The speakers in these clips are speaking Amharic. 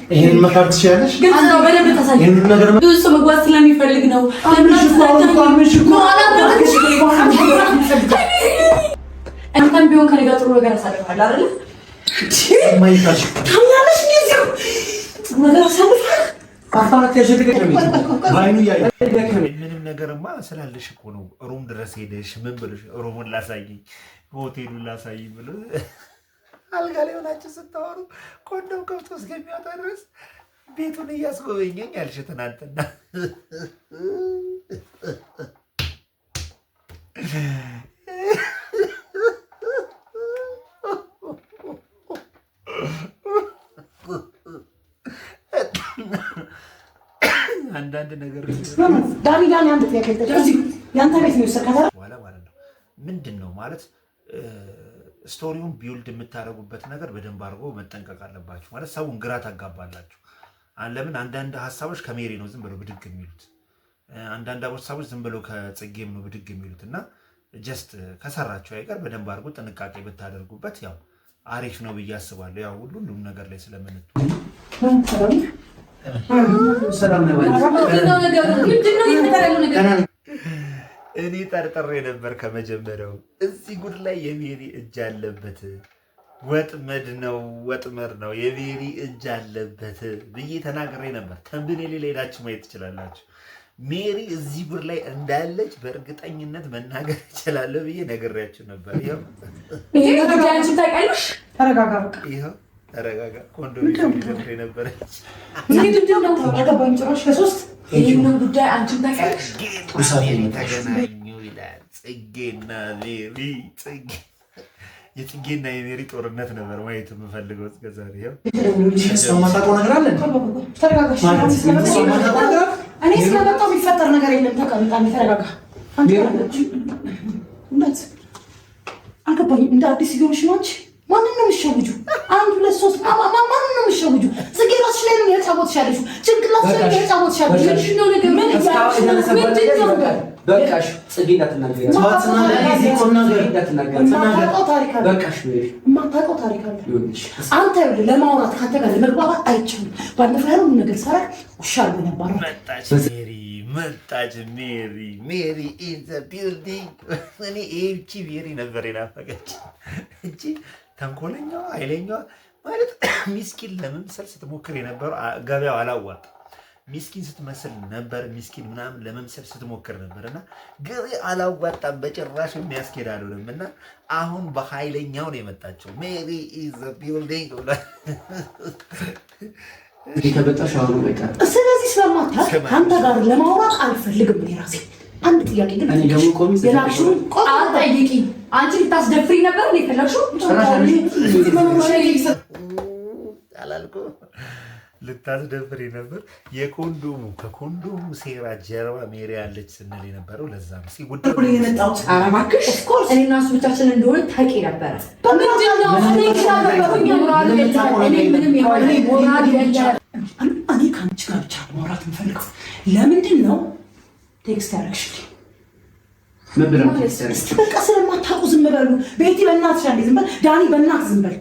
ይሄን መካድ ትችያለሽ። ግልጽ ነው። በደንብ ታሳይ። ይሄን ነገር ብዙ ሰው መግባት ስለሚፈልግ ነው። ለምን አንተም ቢሆን ከእኔ ጋር ጥሩ ነገር አሳልፈሃል አይደለ? ታምናለሽ? ጥሩ ነገር አሳልፈሃል። ምንም ነገርማ ስላለሽ እኮ ነው። Room ድረስ ሄደሽ ምን ብለሽ room ኡን ላሳይኝ፣ ሆቴሉን ላሳይኝ ብሎ አልጋ ላይ ሆናችሁ ስታወሩ ኮንዶም ከፍቶ እስከሚወጣ ድረስ ቤቱን እያስጎበኘኝ ያልሽ ትናንትና። አንዳንድ ነገር ዳኒ ዳኒ፣ አንድ ጥያቄ ልጠይቅህ። ያንተ ቤት ነው የወሰድካት በኋላ ማለት ነው ምንድን ነው ማለት story ውን build የምታደርጉበት ነገር በደንብ አድርጎ መጠንቀቅ አለባችሁ። ማለት ሰውን ግራ ታጋባላችሁ። ለምን አንዳንድ ሀሳቦች ከሜሪ ነው ዝም ብለው ብድግ የሚሉት፣ አንዳንድ ሀሳቦች ዝም ብለው ከጽጌም ነው ብድግ የሚሉት እና just ከሰራችሁ አይቀር በደንብ አድርጎ ጥንቃቄ ብታደርጉበት ያው አሪፍ ነው ብዬ አስባለሁ። ያው ሁሉም ነገር ላይ ስለምንት ምንድነው ነገሩ? ምንድነው እየተፈጠረ ያለው ነገር? እኔ ጠርጥሬ ነበር ከመጀመሪያው እዚህ ጉድ ላይ የሜሪ እጅ አለበት፣ ወጥመድ ነው ወጥመድ ነው የሜሪ እጅ አለበት ብዬ ተናግሬ ነበር። Thumbnail ላይ ሄዳችሁ ማየት ትችላላችሁ። ሜሪ እዚህ ጉድ ላይ እንዳለች በእርግጠኝነት መናገር እችላለሁ ብዬ ነግሬያችሁ ነበር። ይኸው ይሄ ጉዳይ አንቺም ታውቂያለሽ። ተረጋጋ፣ በቃ ይኸው ተረጋጋ። ኮንዶም ይዞ ሊደፍር የነበረች ምንድን ነው? አልገባኝም ጭራሽ ለሶስት ይህንን ጉዳይ አንቺም ታውቂያለሽ። ሜሪ ተገናኙ ይላል። ጽጌና ሜሪ ጽጌ የጽጌና የሜሪ ጦርነት ነበር ማየት የምፈልገው እስከ ዛሬ። ይኸው እሷ የማታውቀው ነገር አለ ተረጋጋ። ማለት እሷ የማታውቀው ነገር አለ? እኔ ስለመጣሁ የሚፈጠር ነገር የለም። ተቀምጣ ተረጋጋ። አንተ እውነት አልገባኝም። እንደ አዲስ እየሆንሽ ነው አንቺ። ማንን ነው የምትሸውጂው? አንድ ሁለት ሶስት ማንን ነው የምትሸውጂው? ጽጌ ራስሽ ላይ ነው የተጫወትሽ ያለሽው። ጭንቅላትሽ ላይ ነው የተጫወትሽ ያለሽው። ምንድን ነው ነገሩ? ምን እያደረግሽ ነው? ምንድን ነው? በቃሽ ጽጌ እንዳትናገሪ፣ እንዳትናገሪ። የማታውቀው ታሪክ አለ። በቃሽ ሜሪ፣ የማታውቀው ታሪክ አለ። ይኸውልሽ አንተ ይኸውልህ ለማውራት ከአንተ ጋር ለመግባባት አይቻልም። ባለፈው ያለውን ነገር ሳረግ ውሻ አድርጎ ነበር። መጣች ሜሪ መጣች ሜሪ ሜሪ in the building። እኔ ይህቺ ሜሪ ነበር የናፈቀች እንጂ ተንኮለኛዋ ኃይለኛዋ ማለት ሚስኪን ለመምሰል ስትሞክር የነበረው ገበያው አላዋጣም። ሚስኪን ስትመስል ነበር፣ ሚስኪን ምናምን ለመምሰል ስትሞክር ነበር እና ገበያው አላዋጣም፣ በጭራሽ የሚያስኬድ አልሆነም። እና አሁን በኃይለኛው ነው የመጣቸው። ሜሪ in the building ብሏል። ጽጌ ከመጣሽ አሁኑ በቃ። ስለዚህ ስለማታውቅ ከአንተ ጋር ለማውራት አልፈልግም። እኔ ራሴ አንድ ጥያቄ ግን እኔ ደግሞ ቆሚ የላክሽውን ቆይ አትጠይቂ። አንቺ ልታስደፍሪ ነበር እንዴ የፈለግሽው? አላልኩም ልታስደፍሪ ነበር። የኮንዶሙ ከኮንዶሙ ሴራ ጀርባ ሜሪ ያለች ስንል የነበረው ለዛ ነው። እስኪ ጉዳዩ የመጣሁት ኧረ እባክሽ እኔና እሱ ብቻችን እንደሆነ ታውቂ ነበረ። ምንድን ነው? እኔ ግራ ገባኝ። ሞራል የለም። እኔ ምንም የሆነ ሞራል የለም። እኔ ከአንቺ ጋር ብቻ ማውራት የምፈልገው ለምንድን ነው text ያደረግሽልኝ? ምን ብለው text ያደረግሽ? እስቲ በቃ ስለማታውቁ ዝም በሉ። ቤቲ በእናትሽ አንዴ ዝም በል። ዳኒ በእናትህ ዝም በል።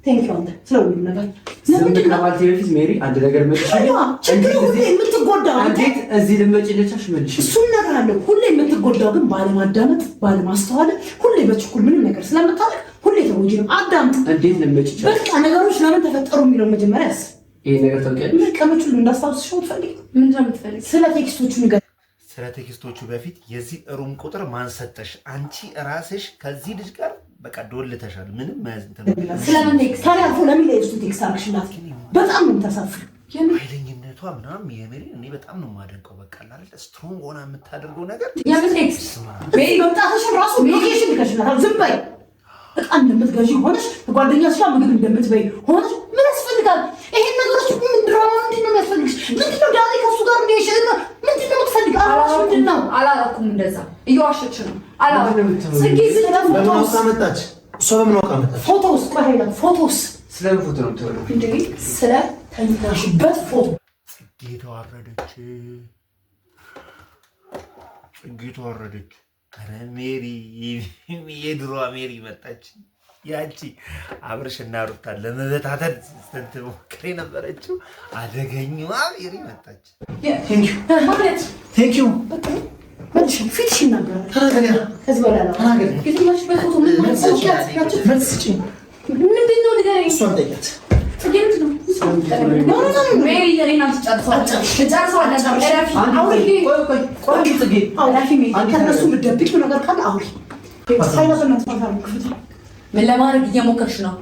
Thank you አንተ ስለ ሁሉም ነገር። ዝም ለምንድን ነው ከማለቴ በፊት ሜሪ አንድ ነገር መልሽ። አይዋ ችግሩ ሁሌ የምትጎዳው አንተ እንዴት እዚህ ልመጪ እንደቻልሽ መልሽ። እሱን ነገር አለው። ሁሌ የምትጎዳው ግን ባለማዳመጥ፣ ባለማስተዋል፣ ሁሌ በችኩል ምንም ነገር ስለምታደርግ ሁሌ ተጎጂ ነው። አዳምጥ። እንዴት ልመጪ ቻልሽ? በቃ ነገሮች ለምን ተፈጠሩ የሚለው መጀመሪያ ያስ ይሄ ነገር ታውቂያለሽ? ምን ቀኖች ሁሉ እንዳስታውስሽ ነው የምትፈልጊው? ምንድን ነው የምትፈልጊው? ስለ text ኦቹ ንገሪኝ። ስለ text ኦቹ በፊት የዚህ room ቁጥር ማን ሰጠሽ? አንቺ ራስሽ ከዚህ ልጅ ጋር በቃ ዶልተሻል። ምንም መያዝ እንትን ስለምን text? ታዲያ አልፎ ለምን ለእሱ text አደረግሽላት? በጣም ነው የምታሳፍሪው። ኃይለኝነቷ ምናምን የሜሪ እኔ በጣም ነው የማደንቀው። በቃ አይደል strong ሆና የምታደርገው ነገር የምን text? እዚህ መምጣትሽን ራሱ location ልከሽላታል። ዝም በይ። ዕቃ እንደምትገዢ ሆነሽ ከጓደኛሽ ጋር ምግብ እንደምትበይ ሆነሽ ምን ያስፈልጋል? ይሄን ነገሮች ምን ድራማ ምንድን ነው የሚያስፈልግሽ? ምንድን ነው ዳኒ ከእሱ ጋር እንዲሽ ምንድን ነው የምትፈልግ? አላማሽ ምንድን ነው? አላረኩም። እንደዛ እየዋሸች ነው። አላረኩም። ጽጌ ዝም በምን አውቃ መጣች? እሷ በምን አውቃ መጣች? ፎቶስ፣ ቆይ ሀይላ ፎቶስ ስለምን ፎቶ ነው የምታወሪው? እንዴ ስለ ተኛሽበት ፎቶ። ጽጌ ተዋረደች። ጽጌ ተዋረደች። ኧረ ሜሪ የድሮዋ ሜሪ መጣች። ያቺ አብርሽና ሩታ ለመበታተን ስትሞክር የነበረችው አደገኛዋ ሜሪ መጣች። ማለት Thank you። መልሽ፣ ፊትሽ ይናገራል። ተናገሪ፣ ከዚህ በኋላ ነው ተናገሪ፣ የተኛሽበት ፎቶ ምን ማለት ነው? መልስ ስጪኝ። ምንድን ነው ንገረኝ። እሷን ጠይቂያት። ጽጌ ምንድን ነው? ሜሪ እኔና አንቺ ጨርሰዋለን፣ ጨርሰዋለን። እረፊ። አውሪ። ቆይ ቆይ ቆይ ጽጌ፣ እረፊ ሜሪ። ከእነሱ የምትደብቂው ነገር ካለ አውሪ። ምን ለማድረግ እየሞከርሽ ነው?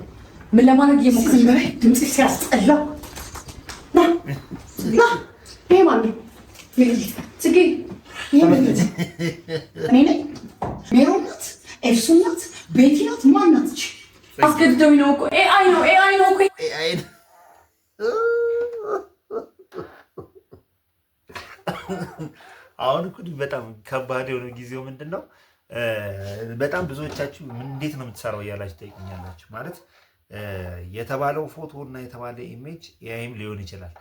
ምን ለማድረግ እየሞከርሽ ዝም ነው? በይ፣ ድምፅሽ ሲያስጠላ። ና ና፣ ይሄ ማን ነው? ሜሪ። ጽጌ ይሄ ምንድን ነው? እኔ ነኝ? ሜሮን ናት? ኤፍሱን ናት? ቤቲ ናት? ማን ናት? እቺ? አስገድደውኝ ነው እኮ፣ AI ነው፣ AI ነው እኮ። AI ነው። አሁን እኮ በጣም ከባድ የሆነ ጊዜው ምንድን ነው? በጣም ብዙዎቻችሁ እንዴት ነው የምትሰራው እያላችሁ ጠይቁኛላችሁ። ማለት የተባለው ፎቶ እና የተባለ image AI ም ሊሆን ይችላል።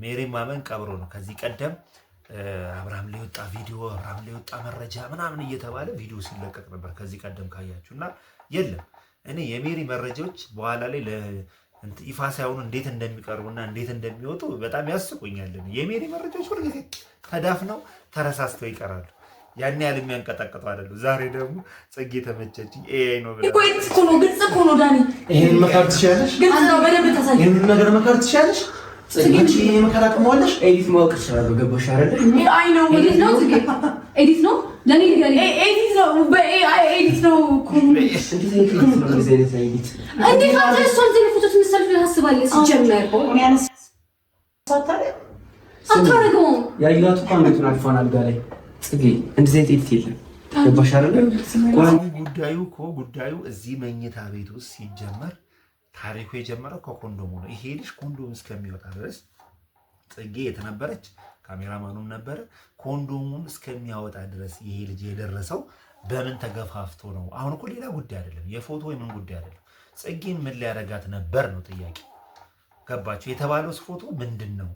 ሜሪ ማመን ቀብሮ ነው። ከዚህ ቀደም አብርሃም ላይ ወጣ ቪዲዮ፣ አብርሃም ላይ ወጣ መረጃ ምናምን እየተባለ ቪዲዮ ሲለቀቅ ነበር ከዚህ ቀደም ካያችሁ። እና የለም፣ እኔ የሜሪ መረጃዎች በኋላ ላይ ይፋ ሳይሆኑ እንዴት እንደሚቀርቡና እንዴት እንደሚወጡ በጣም ያስቁኛል። የሜሪ መረጃዎች ሁልጊዜ ተዳፍነው ተረሳስተው ይቀራሉ። ያን ያህል የሚያንቀጠቅጡ አይደሉ። ዛሬ ደግሞ ጽጌ ተመቸችኝ AI ነው ብላ እኮ edit እኮ ነው፣ ግልጽ እኮ ነው ዳኒ፣ ይሄንን መካድ ትችያለሽ? ግልጽ ነው። በደንብ ታሳይ። ይሄንን ነገር መካድ ትችያለሽ? አንቺ ይሄን የመካድ አቅም አለሽ? Edit ማወቅ እችላለሁ። ገባሽ አይደለ? AI ነው። Edit ነው ጽጌ፣ edit ነው። ለኔ ንገሪኝ። Edit ነው፣ በ AI edit ነው እኮ። እንዴት አይነት edit ነው? እንደዚህ አይነት edit እንዴት አንተ እሷን ዘለ ፎቶ ትነሳለች ብለህ ታስባለህ? ሲጀመር እኔ ያነሳኋት ታዲያ? አታደርገውም። ያየኋት እኮ አንገቱን አልፏን አልጋ ላይ። ጽጌ፣ እንደዚህ አይነት edit የለም። ገባሽ አይደለ? ቆይ አሁን ጉዳዩ እኮ ጉዳዩ እዚህ መኝታ ቤት ውስጥ ሲጀመር ታሪኩ የጀመረው ከኮንዶሙ ነው። ይሄ ልጅ ኮንዶም እስከሚወጣ ድረስ ጽጌ የተነበረች ካሜራማኑም ነበረ። ኮንዶሙን እስከሚያወጣ ድረስ ይሄ ልጅ የደረሰው በምን ተገፋፍቶ ነው? አሁን እኮ ሌላ ጉዳይ አይደለም፣ የፎቶ ወይ ምን ጉዳይ አይደለም። ጽጌን ምን ሊያረጋት ነበር ነው ጥያቄ። ገባችሁ? የተባለውስ ፎቶ ምንድን ነው?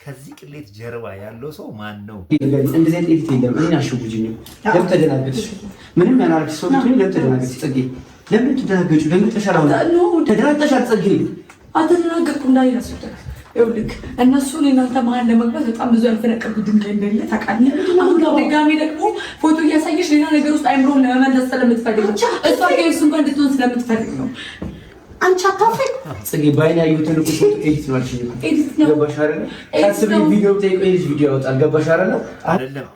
ከዚህ ቅሌት ጀርባ ያለው ሰው ማን ነው? እንደዚህ አይነት edit የለም። እኔን አሸውጂኝ። ለምን ተደናገጥሽ? ምንም ያላረግሽ ሰው ብትሆኚ ለምን ተደናገጥሽ? ጽጌ፣ ለምን ተደናገጥሽ? ደንግጠሻል። አሁን ተደናግጠሻል ጽጌ። አልተደናገጥኩም ዳኒ፣ ላስረዳህ። ይኸውልህ እነሱ እናንተ መሀል ለመግባት በጣም ብዙ ያልፈነቀልኩት ድንጋይ እንደሌለ ታውቃለህ። አሁን ድጋሜ ደግሞ ፎቶ እያሳየሽ ሌላ ነገር ውስጥ አይምሮን ለመመለስ ስለምትፈልግ ነው። እሷ ከእሱ ጋር እንድትሆን ስለምትፈልግ ነው። አንቺ አታፍሪም? ጽጌ፣ በአይኔ ያየሁትን እኮ ፎቶ edit ነው አልሽኝ እኮ። Edit ነው። ገባሽ አይደለ? Edit ቀስ ብዬ ነው። ቪዲዮ ብጠይቀው የልጅ ቪዲዮ ያወጣል። ገባሽ አይደለ? አይደለም፣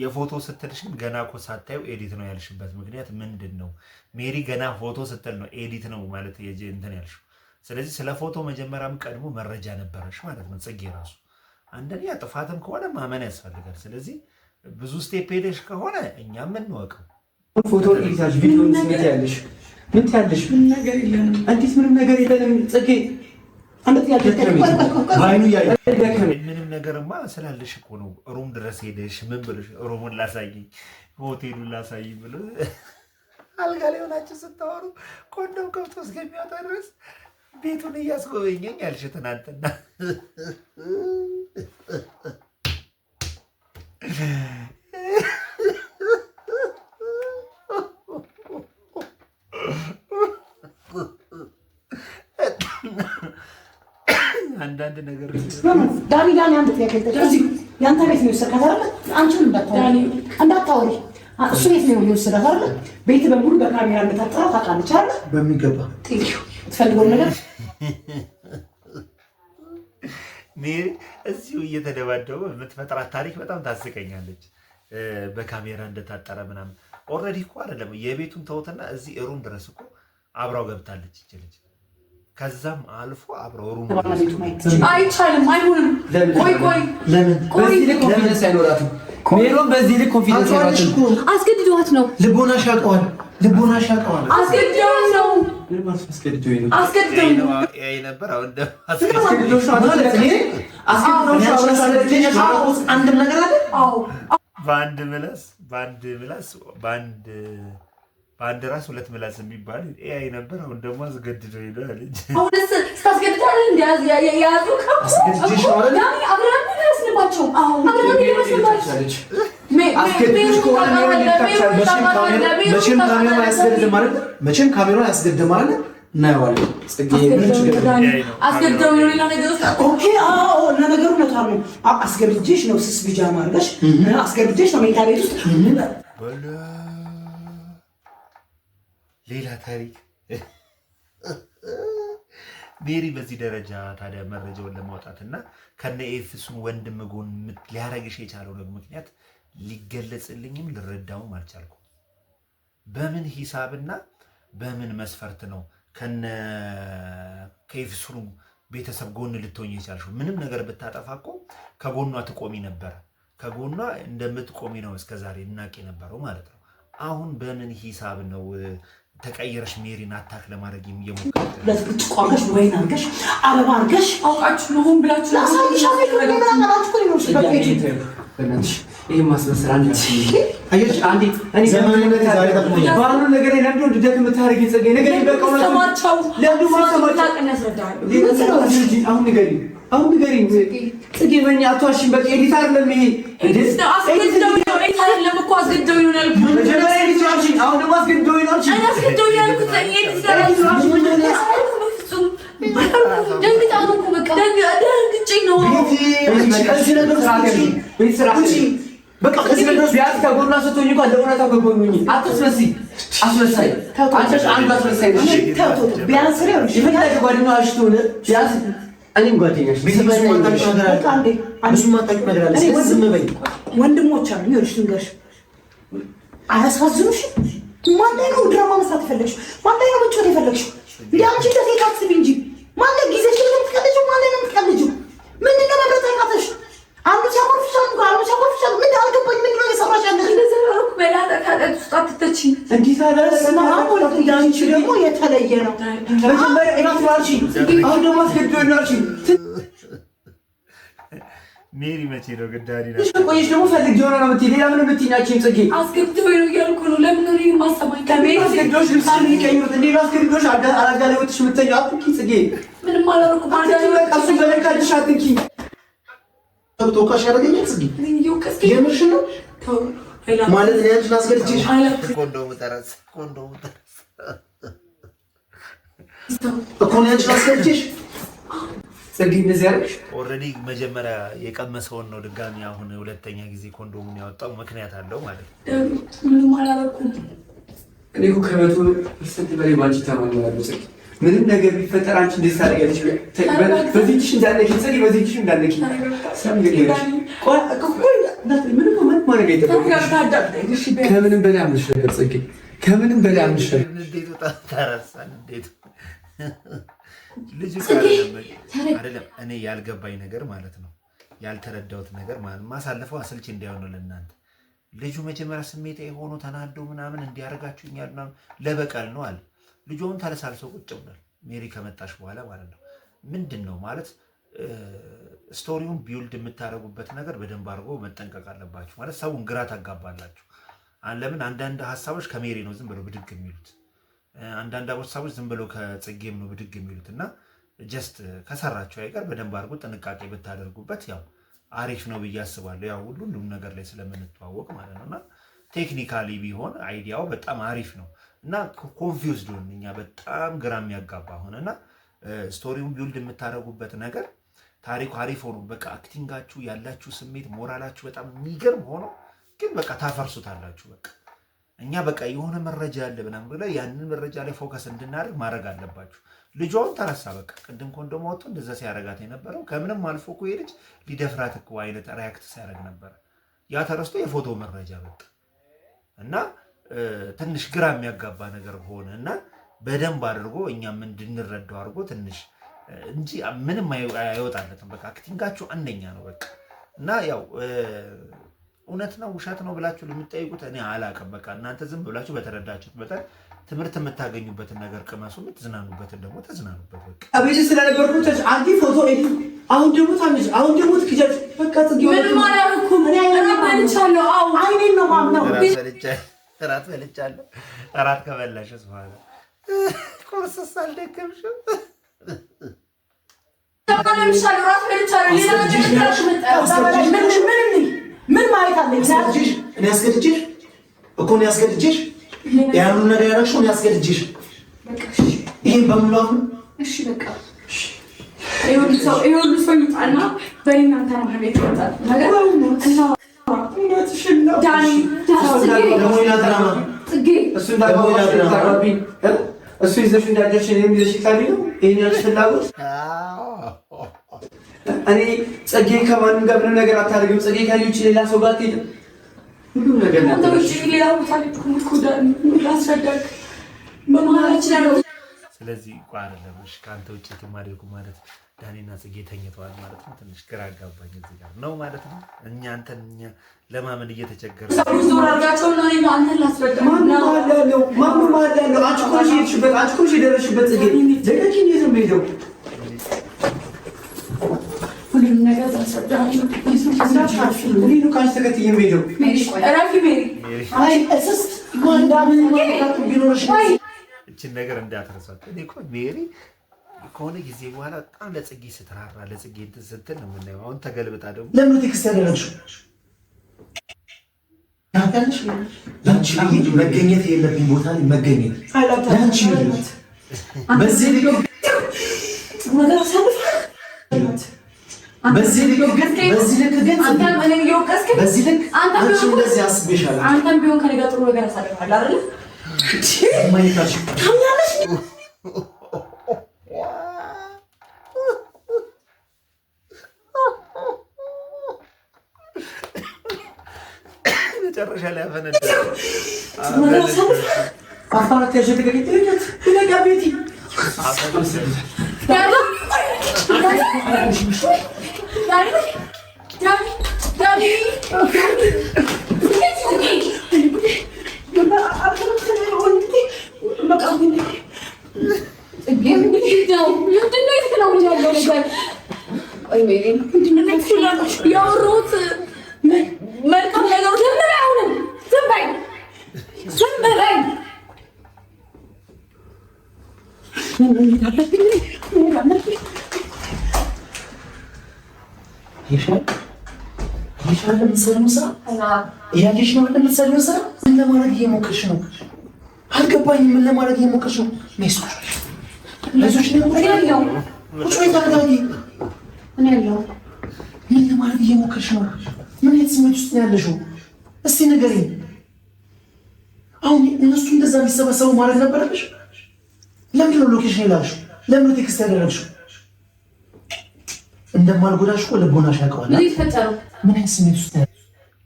የፎቶ ስትልሽ ግን ገና እኮ ሳታዩ edit ነው ያልሽበት ምክንያት ምንድን ነው? ሜሪ ገና ፎቶ ስትል ነው edit ነው ማለት እንትን ያልሽው። ስለዚህ ስለ ፎቶ መጀመሪያም ቀድሞ መረጃ ነበረሽ ማለት ነው። ጽጌ ራሱ አንደኛ ጥፋትም ከሆነ ማመን ያስፈልጋል። ስለዚህ ብዙ step ሄደሽ ከሆነ እኛም እንወቀው። ፎቶ edit አልሽ፣ ቪዲዮ ምን ትያለሽ? ምን ትያለሽ? ምንም ነገር የለንም። እንዴት ምንም ነገር የለንም ጽጌ? አንድ ጥያቄ ደከመኝ። ቆይ ቆይ ቆይ ቆይ። በአይኑ እያየ ደከመኝ። ምንም ነገርማ ስላለሽ እኮ ነው room ድረስ ሄደሽ ምን ብለሽ room ኡን ላሳይኝ ሆቴሉን ላሳይኝ ብሎ አልጋ ላይ ሆናችሁ ስታወሩ ኮንዶም ከፍቶ እስከሚወጣ ድረስ ቤቱን እያስጎበኘኝ ያልሽ ትናንትና። አንዳንድ ነገር ዳኒ ዳኒ፣ አንድ ጥያቄ ልጠይቅህ። እዚህ ያንተ ቤት ነው የወሰድካት አይደለ? አንቺም እንዳታወሪ እንዳታወሪ። እሱ ቤት ነው የወሰዳት አይደለ? ቤት በሙሉ በካሜራ እንደታጠረ ታውቃለች አይደለ? በሚገባ። Thank you። የምትፈልገውን ነገር ሜሪ እዚሁ እየተደባደቡ የምትፈጥራት ታሪክ በጣም ታስቀኛለች። በካሜራ እንደታጠረ ምናምን already እኮ አይደለም፣ የቤቱን ተውትና እዚህ room ድረስ እኮ አብራው ገብታለች ይች ልጅ። ከዛም አልፎ አብረው room ድረስ ቤቱ ማየት ትችላለህ። አይቻልም፣ አይሆንም። ለምን? ቆይ ቆይ ለምን? ቆይ፣ በዚህ ልክ confidence አይኖራትም ሜሮን። በዚህ ልክ confidence ታውቂዋለሽ አይኖራትም። እኮ። አስገድደዋት ነው። ልቦናሽ ያውቀዋል። ልቦናሽ ያውቀዋል። አስገድደዋት ነው። ምን ማለት አስገድዶኝ ነው? አስገድደው ነው። AI ነበር። አሁን ደግሞ አስገድዶሽ ነው ማለት እኔ አስገድዶሽ እኔ ነው አንቺን አስገድጄሽ የማውቀው አንድም ነገር አለ? አዎ። በአንድ ምላስ በአንድ ራስ ሁለት ምላስ የሚባል AI ነበር። አሁን ደግሞ አስገድዶ ሄደ አለች። አሁንስ ስታስገድዳል እንዲያዝ የያዙ አስገድጄሽ ነው አይደል? ዳኒ፣ አብረን ደረስንባቸው። አብረን ደረስንባቸው። አስገድዶሽ ከሆነ መቼም ካሜራ አያስገድድም አይደል? መቼም ካሜራ አያስገድድም አይደል? እናየዋለን። አስገድደው ነው ሌላ ነገር ውስጥ okay። አዎ ለነገሩ እውነቷን ነው። አስገድጄሽ ነው ስስ ቢጃማ አድርገሽ አስገድጄሽ ነው መኝታ ቤት ውስጥ ሌላ ታሪክ። ሜሪ በዚህ ደረጃ ታዲያ መረጃውን ለማውጣት እና ከነ ኤፍሱን ወንድም ጎን ሊያረግሽ የቻለው ምክንያት ሊገለጽልኝም ልረዳውም አልቻልኩም። በምን ሂሳብና በምን መስፈርት ነው ከነ ከኤፍሱን ቤተሰብ ጎን ልትሆኝ የቻልሽው? ምንም ነገር ብታጠፋ እኮ ከጎኗ ትቆሚ ነበረ። ከጎኗ እንደምትቆሚ ነው እስከዛሬ እናቅ የነበረው ማለት ነው። አሁን በምን ሂሳብ ነው ተቀየረሽ ሜሪን attack ለማድረግ እየሞከርሽ? ሁለት ብርጭቆ አድርገሽ ወይን አድርገሽ አበባ አድርገሽ አውቃችሁ ነው ሆን ብላችሁ ይሄ ማስመሰል ባሉ ነገር ለምንድን ነው ድደት የምታደርጊው? ጽጌ ነገር አሁን ንገሪኝ፣ አሁን ንገሪኝ ጽጌ፣ በእኛ አትዋሽኝ። በቃ edit አይደለም ይሄ አይደለም እኮ አስገድደውኝ ነው ያልኩት። መጀመሪያ edit ነው አልሽኝ፣ አሁን ደግሞ አስገድደውኝ ነው አልሽኝ። አስገድደውኝ ያልኩት edit በፍጹም ደንግጣ ነው እኮ በቃ ደንግጬ ነው። በቃ ከዚህ ነገር ቢያንስ ከጎኗ ስትሆኝ እንኳን ለእውነታው ከጎኑ ሁኚ። አትስመሲ፣ አስመሳይ አንቺ አንዱ አስመሳይ ነሽ። ቢያንስ የፈለገ ጓደኛዋ ስትሆን ቢያንስ እኔም ጓደኛሽ ብዙ የማታውቂው ነገር አለ። ዝም በይ። ወንድሞች አሉ። ይኸውልሽ ልንገርሽ፣ አያሳዝኑሽም? ማን ላይ ነው ድራማ መስራት የፈለግሽው? ማን ላይ ነው መጫወት የፈለግሽው? እንደ አንቺ እንደ ሴት አስቢ እንጂ ማን ላይ ጊዜሽን ነው የምትቀልጂው? ማን ላይ ነው የምትቀልጂው? ምንድን ነው መምረጥ ያቃተሽ? አንዱ ሲያኮርፍሽ አንዱ ጋር፣ አንዱ ሲያኮርፍሽ አንዱ ምንድን አልገባኝ። ምንድን ነው እየሰራሽ ያለሽ? አንቺ ደግሞ የተለየ ነው። መጀመሪያ edit ነው አልሽኝ፣ አሁን ደግሞ አስገድዶኝ ነው አልሽኝ። ሜሪ መቼ ነው ግዳሪ ትንሽ ቆየሽ ደግሞ ፈልጌ ሆነ ነው የምትይ። ሌላ ምንም የምትይኝ አልችይም ጽጌ። አስገድዶኝ ነው እያልኩ ነው። ለምን ነው የማሰማኝ? አስገድዶሽ ልብስ የሚቀይሩት እንዴ? አስገድዶሽ አልጋ ላይ ወጥተሽ የምትተኛው አትንኪ ጽጌ። ምንም አላደረኩም። አትንኪ፣ በቃ እሱን በነካልሽ አትንኪ። ተወቃሽ ያደርገኛል ጽጌ። የምርሽን ነው ማለት እኔ አንቺን አስገድጄሽ ኮንዶሙ ተረሳ፣ ኮንዶሙ ተረሳ እኮ እኔ አንቺን አስገድጄሽ ጽጌ እንደዚህ ያደረግሽ already መጀመሪያ የቀመሰውን ነው ድጋሚ አሁን ሁለተኛ ጊዜ ኮንዶሙን ያወጣው ምክንያት አለው ማለት ነው። ምንም አላደረኩም። እኔ እኮ ከ100% በላይ በአንቺ እተማመናለሁ ጽጌ። ምንም ነገር ቢፈጠር አንቺ እንደዚህ ታደርጊያለሽ። በዚህ እጅሽ እንዳለኪ ጽጌ፣ በዚህ እጅሽ እንዳለኪ ምንም ማድረግ አይጠበቅብሽም። ከምንም በላይ አምንሽ ነበር ጽጌ፣ ከምንም በላይ አምንሽ ነበር። እንዴት ተረሳ? እንዴት ልጁ አይደለም። እኔ ያልገባኝ ነገር ማለት ነው ያልተረዳሁት ነገር ማለት ነው ማሳለፈው አሰልቺ እንዳይሆን ነው ለእናንተ። ልጁ መጀመሪያ ስሜታዊ ሆኖ ተናዶ ምናምን እንዲያደርጋችሁኛል ምናምን ለበቀል ነው አለ። ልጁ አሁን ተለሳልሶ ቁጭ ብሏል። ሜሪ ከመጣሽ በኋላ ማለት ነው። ምንድን ነው ማለት story ውን build የምታደርጉበት ነገር በደንብ አድርጎ መጠንቀቅ አለባችሁ። ማለት ሰውን ግራ ታጋባላችሁ። ለምን አንዳንድ ሀሳቦች ከሜሪ ነው ዝም ብለው ብድግ የሚሉት፣ አንዳንድ ሀሳቦች ዝም ብለው ከጽጌም ነው ብድግ የሚሉት እና just ከሰራችሁ አይቀር በደንብ አድርጎ ጥንቃቄ ብታደርጉበት ያው አሪፍ ነው ብዬ አስባለሁ። ያው ሁሉም ነገር ላይ ስለምንተዋወቅ ማለት ነው እና technically ቢሆን idea ው በጣም አሪፍ ነው እና confused ሆን እኛ በጣም ግራ የሚያጋባ ሆነ እና story ውን build የምታደርጉበት ነገር ታሪኩ አሪፍ ሆኖ በቃ acting ኣችሁ ያላችሁ ስሜት ሞራላችሁ በጣም የሚገርም ሆኖ ግን በቃ ታፈርሱታላችሁ። በቃ እኛ በቃ የሆነ መረጃ ያለ ምናምን ብለህ ያንን መረጃ ላይ focus እንድናደርግ ማድረግ አለባችሁ። ልጇ አሁን ተረሳ። በቃ ቅድም ኮንዶም ወጥቶ እንደዛ ሲያረጋት የነበረው ከምንም አልፎ እኮ ይሄ ልጅ ሊደፍራት እኮ አይነት react ሲያደርግ ነበረ። ያ ተረስቶ የፎቶ መረጃ መጣ እና ትንሽ ግራ የሚያጋባ ነገር ሆነ እና በደንብ አድርጎ እኛም እንድንረዳው አድርጎ ትንሽ እንጂ ምንም አይወጣለትም። በቃ acting ኣችሁ አንደኛ ነው። በቃ እና ያው እውነት ነው ውሸት ነው ብላችሁ ለምትጠይቁት እኔ አላውቅም። በቃ እናንተ ዝም ብላችሁ በተረዳችሁት መጠን ትምህርት የምታገኙበትን ነገር ቅመሱ፣ የምትዝናኑበትን ደግሞ ተዝናኑበት። በቃ አቤት ስለነበርኩ አንቺ ፎቶ edit፣ አሁን ደግሞ ታምነሽ፣ አሁን ደግሞ ትክጃለሽ። በቃ ጽጌ ምንም አላደረኩም። እራት በልቻለሁ። አዎ አይኔን ነው ማምነው። እራት በልቻለሁ። እራት ከበላሽስ በኋላ ቁርስስ አልደከምሽም? እራት በልቻለሁ። ሌላ ነገር ምን ማየት አለኝ? እኔ አስገድጄሽ እኮ እኔ አስገድጄሽ ያን ሁሉ ነገር ያደረግሽው እኔ አስገድጄሽ ይሄን በሙሉ አሁን እሺ በቃ ይሄ ሁሉ ሰው ይውጣና በእኔና አንተ መሀል የተወጣ ነገር እና ዳኒ እሱ ይዘሽ እንዳደርሽ እኔም ይዘሽ ታዲያ ነው ይሄን ያልሽ ፍላጎት። እኔ ጽጌ ከማንም ጋር ምንም ነገር አታደርግም። ጽጌ ከእኔ ውጭ ሌላ ሰው ጋር አትሄድም። ሁሉም ነገር ስለዚህ እኮ አይደለም እሺ፣ ከአንተ ውጭ የትም አልሄድኩም ማለት ዳኒና ጽጌ ተኝተዋል ማለት ነው። ትንሽ ግራ አጋባኝ እዚህ ጋር ነው ማለት ነው። እኛ አንተን እኛ ለማመን እየተቸገረ ማነው መሀል ያለው? አንቺ እኮ ነሽ የሄድሽበት፣ አንቺ እኮ ነሽ የደረስሽበት። ጽጌ ለቀቂኝ፣ የት ነው የምሄደው? ሁሉንም ነገር ላስረዳህ። እኔ ነው ከአንቺ ተከትዬ የምሄደው። እችን ነገር እንዳትረሷት። እኔ እኮ ሜሪ ከሆነ ጊዜ በኋላ በጣም ለጽጌ ስትራራ ለጽጌ እንትን ስትል ነው የምናየው። አሁን ተገልብጣ ደግሞ ለምን text ያደረግሽው? ታውቂያለሽ፣ ለአንቺ ብዬ መገኘት የለብኝ ቦታ ላይ መገኘት ለአንቺ ብዬ በዚህ ልክ በዚህ ልክ ግን በዚህ ልክ አንቺ እንደዚህ አስቤሻለሁ። አንተም ቢሆን ከእኔ ጋር ጥሩ ነገር አሳልፈሃል አይደል? መጨረሻ ላይ አፈነዳ። ያወራሁት መልካም ነገሮች ዝም በይ፣ አሁንም ዝም በይ፣ ዝም በይ። እያየሽ ነው የምትሰሪውን ስራ። ምን ለማድረግ እየሞከርሽ ነው? አልገባኝም። ምን ለማድረግ እየሞከርሽ ነው? ቁጭ በይ፣ ተረጋጊ። ምን ለማድረግ እየሞከርሽ ነው? ምን አይነት ስሜት ውስጥ ነው ያለሽው? እስቲ ንገሪኝ። አሁን እነሱ እንደዛ እንዲሰበሰቡ ማድረግ ነበረብሽ? ለምንድን ነው location የላክሽው? ለምንድን ነው text ያደረግሽው? እንደማልጎዳሽ እኮ ልቦናሽ ያውቀዋል። ምን አይነት ስሜት ውስጥ ነው ያለሽው?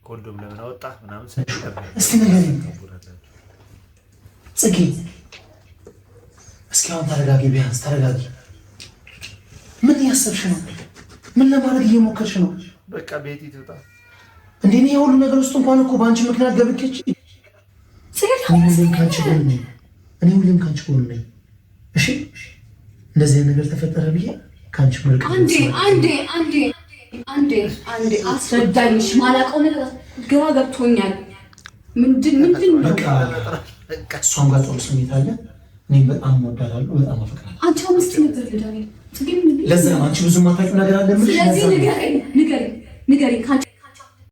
ኮንዶም ለምን አወጣ ምናምን እስቲ ንገሪኝ ጽጌ። እስኪ አሁን ተረጋጊ፣ ቢያንስ ተረጋጊ። ምን እያሰብሽ ነው? ምን ለማድረግ እየሞከርሽ ነው? በቃ ቤት ትውጣ እንዴ? እኔ የሁሉ ነገር ውስጥ እንኳን እኮ በአንቺ ምክንያት ገብቼ እኔ ሁሌም ከአንቺ ጎን ነኝ። እኔ ሁሌም ከአንቺ ጎን ነኝ። እሺ እንደዚህ አይነት ነገር ተፈጠረ ብዬ ከአንቺ መልክ አንዴ አንዴ አንዴ አንዴ አንዴ አስረዳኝ። ማላውቀው ነገር ግራ ገብቶኛል። ምንድን ምንድን ነው? በቃ እሷም ጋር ጥሩ ስሜት አለ። እኔም በጣም እወዳታለሁ፣ በጣም አፈቅራለሁ። አንቺ አምስት ነገር ዳንኤል፣ ለዛ ነው አንቺ ብዙ የማታውቂው ነገር አለ የምልሽ። ስለዚህ ንገረኝ፣ ንገረኝ፣ ንገረኝ።